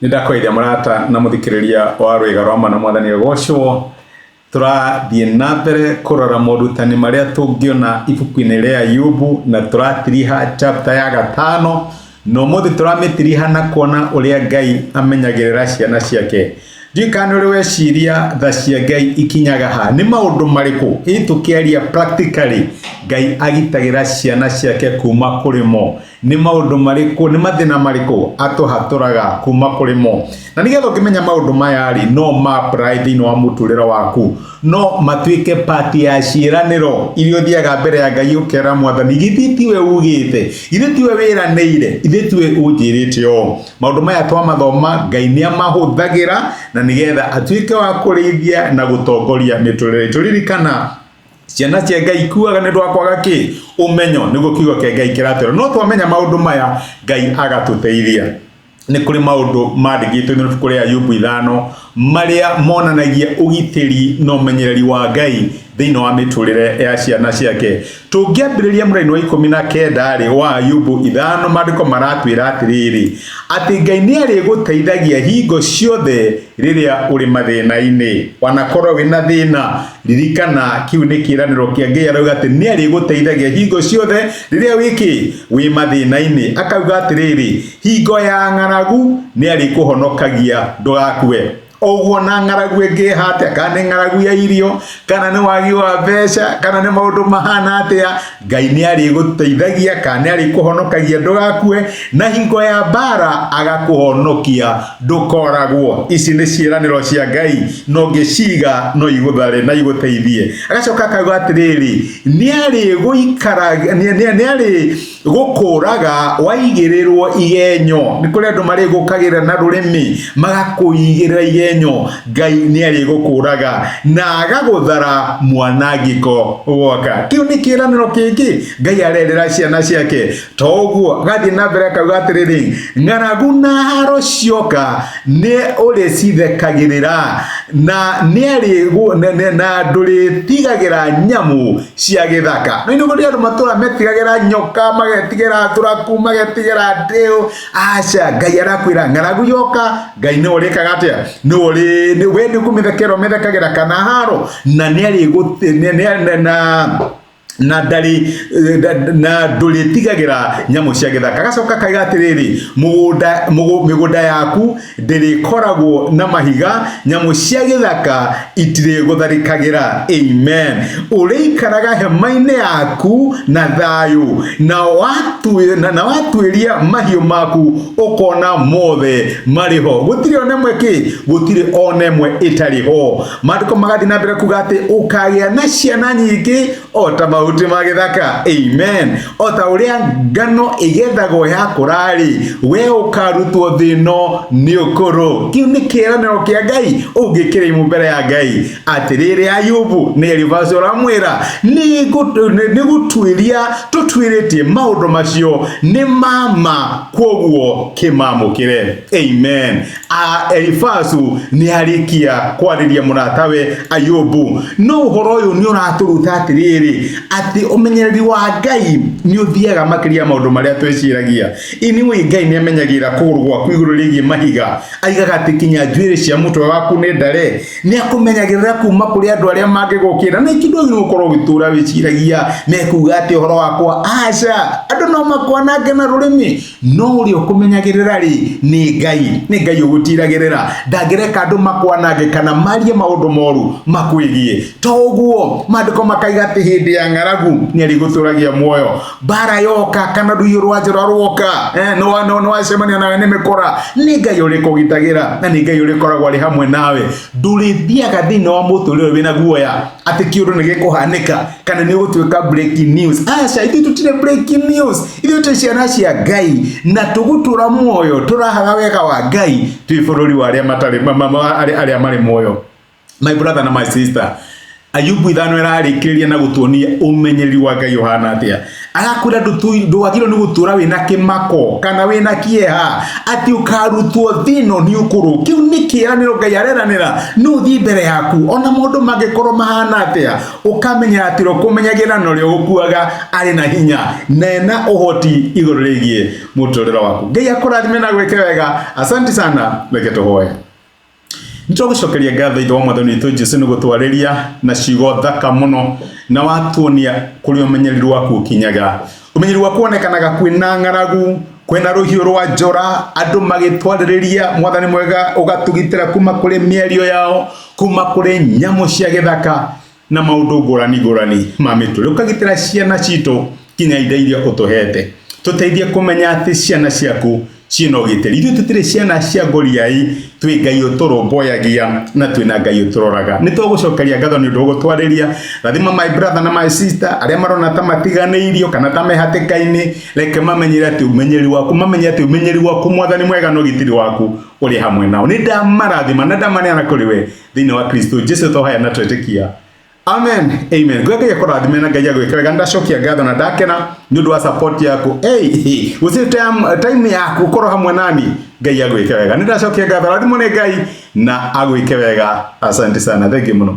Nĩ ndakũgeithia mũrata na mũthikĩrĩria wa rwĩga rwa mana mwathani agocwo. Tũrathiĩ na mbere kũrora morutani marĩa tũngĩona ibuku-inĩ rĩa Ayubu na tũratiriha chapter ya gatano na ũmũthĩ tũramĩtiriha na kuona ũrĩa Ngai amenyagĩrĩra ciana ciake. Ndiũĩ kana nĩ ũrĩ weciria tha cia Ngai ikinyaga ha? Nĩ maũndũ marĩkũ ĩ tũkĩaria practically Ngai agitagĩra ciana ciake kuma kũrĩ mo? Nĩ maũndũ marĩkũ, nĩ mathĩna marĩkũ atũhatũraga kuma kũrĩ mo? Na nĩgetha ũngĩmenya maũndũ maya rĩ, no ma apply thĩinĩ wa mũtũrĩre waku, no matuĩke part ya ciĩranĩro iria ũthiaga mbere ya Ngai ũkera mwathani, githĩ tiwe ugĩte, githĩ tiwe wĩranĩire, githĩ tiwe ũnjĩrĩte ũũ. Maũndũ maya twamathoma, Ngai nĩ amahũthagĩra na nĩgetha atuĩke wa kũrĩithia na gũtongoria mĩtũrĩre itũ. Ririkana ciana cia Ngai ikuaga nĩ ũndũ wa kwaga kĩ? Ũmenyo, nĩguo kiugo kĩa Ngai kĩratwĩra. No twamenya maũndũ maya, Ngai agatũteithia. Nĩ kũrĩ maũndũ mandĩkĩtwo thĩinĩ wa ibuku rĩa Ayubu ithano marĩa monanagia ũgitĩri na ũmenyereri wa Ngai thĩinĩ wa mĩtũrĩre ya ciana ciake. Tũngĩambĩrĩria mũraini wa 19 rĩ wa Ayubu ithano, maandĩko maratwĩra atĩrĩrĩ, atĩ Ngai nĩ arĩgũteithagia hingo ciothe rĩrĩa ũrĩ mathĩna-inĩ. Wanakorwo wĩna thĩna, ririkana kĩu nĩ kĩĩranĩro kĩa Ngai arauga atĩ nĩ arĩgũteithagia hingo ciothe rĩrĩa wĩ kĩ? Wĩ mathĩna-inĩ. Akauga atĩrĩrĩ, hingo ya ng'aragu nĩ arĩkũhonokagia ndũgakue. Ũguo na ng'aragu ĩngĩha atĩa, kana nĩ ng'aragu ya irio, kana nĩ wagi wa mbeca, kana nĩ maũndũ mahana atĩa, Ngai nĩ arĩgũteithagia kana nĩ arĩkũhonokagia ndũgakue, na hingo ya mbara agakũhonokia ndũkoragwo. Ici nĩ ciĩranĩro cia Ngai na ũngĩciga no igũthare na igũteithie. Agacoka akauga atĩrĩrĩ, nĩ arĩgũikara nĩ arĩ gũkũraga waigĩrĩrwo igenyo. Nĩ kũrĩ andũ marĩgũkagĩra na rũrĩmĩ magakũigĩrĩra igenyo. Ngai nĩ arĩgũkũraga na agagũthara mwanangĩko woka. Kĩu nĩ kĩĩranĩro kĩngĩ Ngai arerĩra ciana ciake. To ũguo agathiĩ na mbere akauga atĩrĩrĩ, ng'aragu na haro cioka nĩ ũrĩcithekagĩrĩra na nĩ na ndũrĩtigagĩra nyamũ cia gĩthaka. No nĩ kũrĩ andũ matũra metigagĩra nyoka, magetigĩra thuraku, magetigĩra ndĩũ. Aca, Ngai arakwĩra ng'aragu yoka, Ngai nĩwe ũrĩkaga atĩa? Nĩwe ũrĩ we nĩ kũmĩthekera ũmĩthekagĩra kana haro na nĩ arĩ na na ndarĩ na ndũrĩtigagĩra nyamũ cia gĩthaka. Agacoka akaiga atĩrĩrĩ, mũgũnda mĩgũnda yaku ndĩrĩkoragwo na mahiga, nyamũ cia gĩthaka itirĩgũtharĩkagĩra. Amen. Ũrĩikaraga hema-inĩ yaku na thayũ, na watuĩria mahiũ maku ũkona mothe marĩ ho. Gũtirĩ ona ĩmwe kĩ? Gũtirĩ ona ĩmwe ĩtarĩ ho. Maandĩko magathiĩ na mbere kuga atĩ ũkagĩa na ciana nyingĩ o ta mahuti ma gĩthaka. Amen. O ta ũrĩa ngano ĩgethagwo yakũra-rĩ, we ũkarutwo thĩ ĩno nĩ ũkũrũ. Kĩu nĩ kĩĩranĩro kĩa Ngai ũngĩkĩrĩimwo mbere ya Ngai. Atĩrĩrĩ Ayubu, nĩ Elifazu ũramwĩra, nĩ gũtuĩria tũtuĩrĩtie maũndũ macio nĩ ma ma, kwoguo kĩmamũkĩre. Amen. A Elifazu nĩ arĩkia kwarĩria mũratawe Ayubu, no ũhoro ũyũ nĩ ũratũruta atĩrĩrĩ, atĩ ũmenyereri wa Ngai nĩ ũthiaga makĩria maũndũ marĩa twĩciragia. Anyway, Ngai nĩ amenyagĩrĩra kũgũrũ gwaku igũrũ rĩgiĩ mahiga, aigaga atĩ kinya njuĩrĩ cia mũtwe waku nĩ ndare. Nĩ akũmenyagĩrĩra kuma kũrĩ andũ arĩa mangĩgũkĩra, na ikĩndũ wagĩrĩirwo gũkorwo ũgĩtũra wĩciragia mekuga atĩ ũhoro wakwa. Aca, andũ no makwanange na rũrĩmĩ, no ũrĩa ũkũmenyagĩrĩra rĩ nĩ Ngai. Nĩ Ngai ũgũtiragĩrĩra, ndangĩreka andũ makwanange kana marie maũndũ moru makwĩgiĩ. To ũguo, maandĩko makaiga atĩ hĩndĩ ya ng'aragu nĩ arĩgũtũragia muoyo. Mbara yoka kana rũhiũ rwa njora rwoka, nĩ wacemania nawe nĩ mĩkora, nĩ Ngai ũrĩkũgitagĩra na nĩ Ngai ũrĩkoragwo arĩ hamwe nawe. Ndũrĩthiaga thĩinĩ wa mũtũrĩre wĩna guoya atĩ kĩũndũ nĩ gĩkũhanĩka kana nĩ ũgũtuĩka breaking news. Aca, ithuĩ tũtirĩ breaking news, ithuĩ twĩ ciana cia Ngai na tũgũtũra muoyo tũrahaga wega wa Ngai twĩ bũrũri wa arĩa matarĩ arĩa marĩ muoyo. My brother na my sister, Ayubu ithano ĩrarĩkĩrĩria na gũtuonia ũmenyereri wa Ngai ũhana atĩa. Arakwĩra ndwagĩrĩirwo nĩ gũtũra wĩna kĩmako kana wĩna kĩeha, atĩ ũkarutwo thĩna nĩ ũkũrũ. Kĩu nĩ kĩĩranĩro Ngai areranĩra, no ũthiĩ mbere yaku ona maũndũ mangĩkorwo mahana atĩa, ũkamenya atĩ ũrĩa ũkũmenyagĩrĩra na ũrĩa ũgũkuaga arĩ na hinya na ena ũhoti igũrũ rĩgiĩ mũtũrĩre waku. Ngai akũrathime na gwĩke wega. Asante sana, reke tũhoe. Nĩtwagũcokeria ngatho Ithe wa Mwathani witũ Jesu nĩ gũtwarĩria na ciugo thaka mũno na watuonia kũrĩa ũmenyereri waku ũkinyaga. Ũmenyereri waku wonekanaga kwĩna ng'aragu, kwĩna rũhiũ rwa njora, andũ magĩtwarĩrĩria. Mwathani mwega, ũgatũgitĩra kuma kũrĩ mĩario yao, kuma kũrĩ nyamũ cia gĩthaka na maũndũ ngũrani ngũrani ma mĩtũrĩre. Ũkagitĩra ciana citũ nginya indo iria ũtũhete. Tũteithie kũmenya atĩ ciana ciaku ciĩna ũgitĩri. Ithuĩ tũtirĩ ciana cia ngoriai, twĩ Ngai ũtũrũmbũyagia na twĩna Ngai ũtũroraga. Nĩ tũgũcokeria ngatho nĩ ũndũ wa gũtwarĩria. Rathima my brother na my sister arĩa marona ta matiganĩirio kana ta me hatĩka-inĩ, reke mamenyere atĩ ũmenyeri waku, mamenye atĩ ũmenyeri waku Mwathani mwega na ũgitĩri waku ũrĩ hamwe nao. Nĩ ndamarathima na ndamaneana kũrĩ we thĩinĩ wa Kristo Jesu twahoya na twetĩkia. Amen. Amen. Ngai Ngai akũrathime na Ngai agwĩke wega. Ndacokia ngatho na ndakena nĩ ũndũ wa support yaku. Hey, gũtirĩ time yaku ũkorwo hamwe nani. Ngai agwĩke wega. Nĩ ndacokia ngatho. Rathimwo nĩ Ngai na agwĩke wega. Asante sana. Thank you mũno.